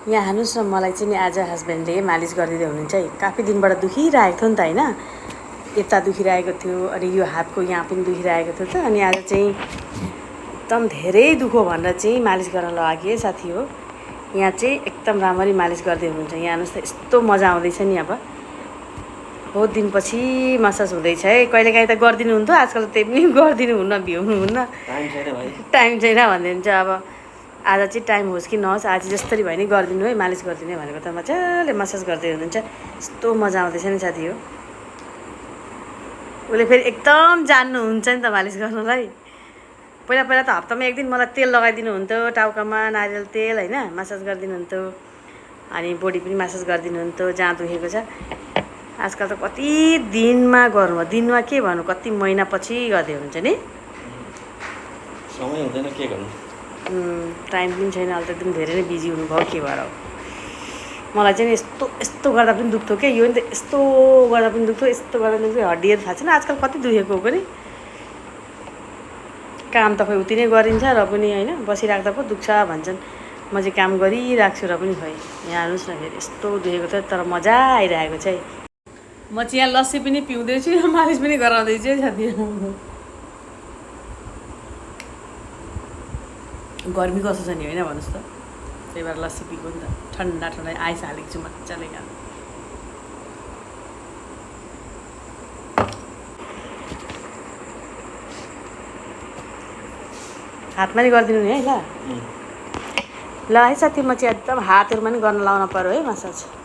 यहाँ हाल्नुहोस् न, मलाई चाहिँ नि आज हस्बेन्डले मालिस गरिदिँदै हुनुहुन्छ है। काफी दिनबाट दुखिरहेको थियो नि त होइन, यता दुखिरहेको थियो अनि यो हातको यहाँ पनि दुखिरहेको थियो त। अनि आज चाहिँ एकदम धेरै दुखो भनेर चाहिँ मालिस गर्न लगाएँ साथी हो। यहाँ चाहिँ एकदम राम्ररी मालिस गर्दै हुनुहुन्छ। यहाँ हेर्नुहोस् त, यस्तो मजा आउँदैछ नि। अब बहुत दिनपछि मसाज हुँदैछ है। कहिलेकाहीँ त गरिदिनु हुन्थ्यो, आजकल त त्यही पनि गरिदिनु हुन्न, भ्याउनु हुन्न, टाइम छैन भनिदिन्छ। अब आज चाहिँ टाइम होस् कि नहोस्, आज जसरी भयो नि गरिदिनु है, मालिस गरिदिनु है भनेको त मजाले मसाज गर्दै हुनुहुन्छ। यस्तो मजा आउँदैछ नि साथी हो। उसले फेरि एकदम जान्नुहुन्छ नि त मालिस गर्नलाई। पहिला पहिला त हप्तामा एक दिन मलाई तेल लगाइदिनु हुन्थ्यो, टाउकामा नारियल तेल होइन, मसाज गरिदिनु हुन्थ्यो। अनि बोडी पनि मसाज गरिदिनु हुन्थ्यो जहाँ दुखेको छ। आजकल त कति दिनमा गर्नु, दिनमा के भन्नु, कति महिनापछि गर्दै हुन्छ नि। समय हुँदैन, के गर्नु, टाइम पनि छैन। अहिले त एकदम धेरै नै बिजी हुनुभयो, के भएर हो। मलाई चाहिँ यस्तो यस्तो गर्दा पनि दुख्थ्यो क्या, यो नि त यस्तो गर्दा पनि दुख्थ्यो, यस्तो गर्दा पनि दुख्थ्यो। हड्डीहरू थाहा छैन आजकल कति दुखेको हो पनि। काम त खोइ उति नै गरिन्छ र पनि होइन, बसिराख्दा पो दुख्छ भन्छन्। म चाहिँ काम गरिरहेको छु र पनि खोइ। यहाँ हेर्नुहोस् न, फेरि यस्तो दुखेको छ तर मजा आइरहेको छ है। म चाहिँ यहाँ लस्सी पनि पिउँदैछु, मालिस पनि गराउँदैछु है साथी। गर्मी कस्तो छ नि होइन भन्नुहोस् त, त्यही भएर लस्सी पिएको नि त। ठन्डा ठन्डा आइस हालेको छु मजाले। यहाँ हातमा नि गरिदिनु नि है ल। ल है साथी, म चाहिँ एकदम हातहरूमा नि गर्न लाउनु पऱ्यो है मसाज।